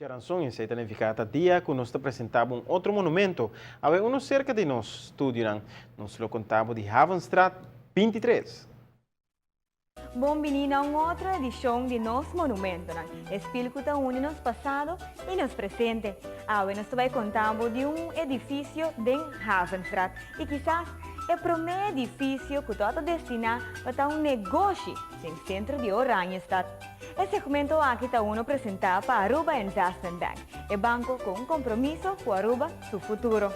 Djaranson esei ta nifiká ta dia ku nos ta presentá bo un otro monumento. Awe uno serka di nos studionan. Nos lo konta bo di Havenstraat 23. Bon bini na un otro edishon di Nos Monumentonan, e spil ku ta uni nos pasado i nos presente. Awe nos ta bai konta bo di un edifisio den Havenstraat i kisas e promé edifisio ku tabata destiná pa ta un negoshi den sentro di Oranjestad. E segmento aki ta uno presentá pa Aruba Investment Bank, e banko ku un kompromiso ku Aruba su futuro.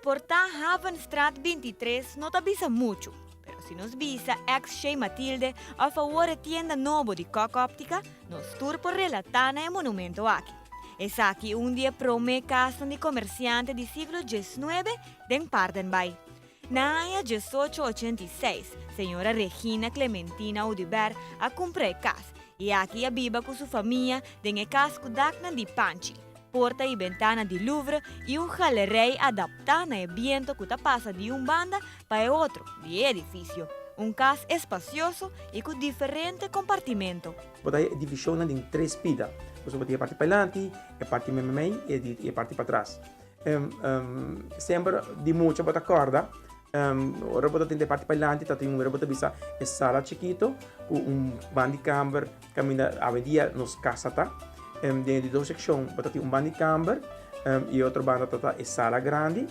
Por ta Havenstraat 23 no ta bisa muchu. Pero si nos bisa ex Chez Matilde of awor e tienda nobo di Kok Optica, nos tur por relatá na e monumento aki. Esaki un di e promé kasnan di komersiante di siglo diesnuebe den Paardenbaai. Na aña 1886, señora Regina Clementina Audubert a kumpra e kas i aki a biba ku su famia den e kas ku daknan di panchi. Porta i bentana di Louvre i un galerij adaptá na e biento ku ta pasa di un banda pa e otro di e edifisio. Un kas espasioso i ku diferente kompartimento. Bo ta haña e divishonnan den tres pida. Boso bo tin e parti pa'lanti, e parti meimei i e parti patras. Semper di mucha bo ta kòrda ora bo ta tende e parti pa'lanti ta tin un ora bo ta bisa e sala chikito ku un ban di kamber Kaminda awendia nos kasa ta. Den e di dos sekshon bo ta tin un banda di kamber i e otro banda ta ta e sala grandi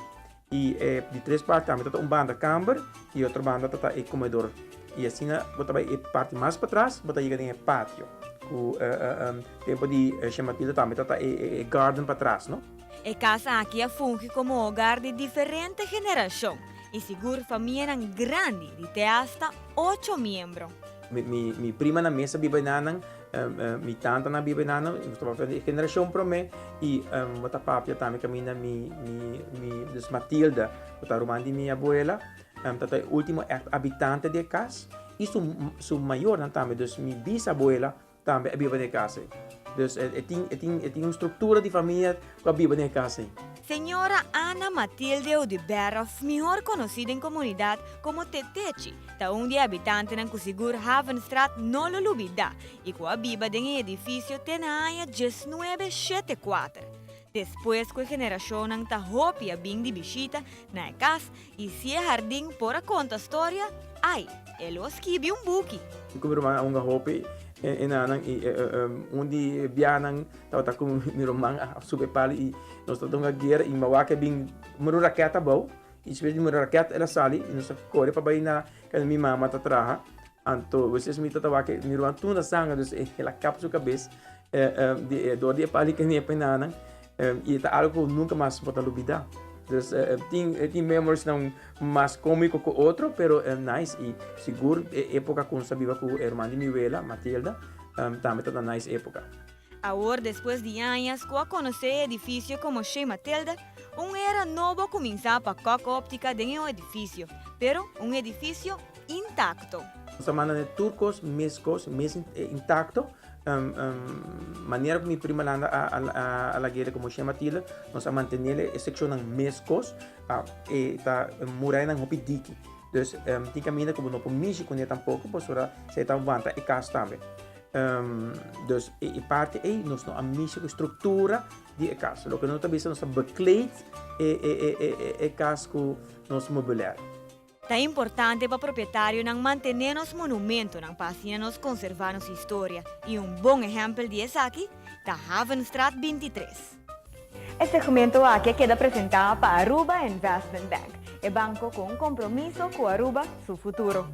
i e di tres parti tambe ta ta un banda kamber i e otro banda ta ta e komedor. I asina bo ta bai e parti mas patras bo ta yega den e patio ku tempu di Shen Matilda tambe ta ta e garden patras no. E kas aki a fungi komo hogar di diferente generashon i sigur famianan grandi di te asta ocho miembro. Mi primanan mes a biba enanan, mi tantanan a biba enanan, nos ta papia di e generashon promé i bo ta papia tambe kaminda mi mi dus Matilda ku ta ruman di mi abuela ta ta e último ègt abitante di e kas i su su mayornan tambe dus mi bisabuela Tambe a biba den e kas ei. Dus e tin e tin e tin un struktura di famia ku a biba den e kas ei. Señora Ana Matilde Oduberov, mihor konosí den komunidat komo Tetechi, ta un di e habitantenan ku sigur Havenstraat no lo lubidá i ku a biba den e edifisio te na aña 1974. Despues ku e generashonnan ta hopi a bin di bishita na e kas I si e hardin por a konta storia, ai, e lo a skibi un buki. Mi ku mi ruman a hunga hopi e nanan i un di e bianan tabata ku mi ruman a subi e palo i nos tabata hunga guera i mi a wak e bin mira un raket abou i despues di mira raket el a sali i nos a kore pa bai na kaminda mi mama ta traha anto despues mi tabata wak mi ruman tur na sanger dus el a kap su kabes dor di e palo i kende e nanan. I ta algo ku nunka mas bo ta lubidá. Dus tin tin memories-nan mas kómiko ku otro, pero nice. I sigur e époka ku nos a biba ku e ruman di mi wela, Matilda, tambe ta un nice époka. Awor despues di añas ku a konosé e edifisio komo Chez Matilda, un era nobo a kuminsá pa Kok Optica den e edifisio, pero un edifisio intakto. Nos a manda ne tur kos meskos, mes intakto. Manera ku mi prima Landa a lag'é komo Shia Matilda, nos a mantenele e sekshonnan meskos, e ta murainan hopi diki. Dus tin kaminda ku bo no por mishi kuné tampoko pasobra esei ta wanta e kas tambe. Dus e parti ei nos no a mishi ku e struktura di e kas. Loke nos ta bisa nos a bekleed e kas ku nos meubilair. Ta importante pa propietarionan mantené nos monumentonan pa asina nos konservá nos historia i un bon ehèmpel di esaki ta Havenstraat 23. E segmento aki a keda presentá pa Aruba Investment Bank, e banko ku un kompromiso ku Aruba su futuro.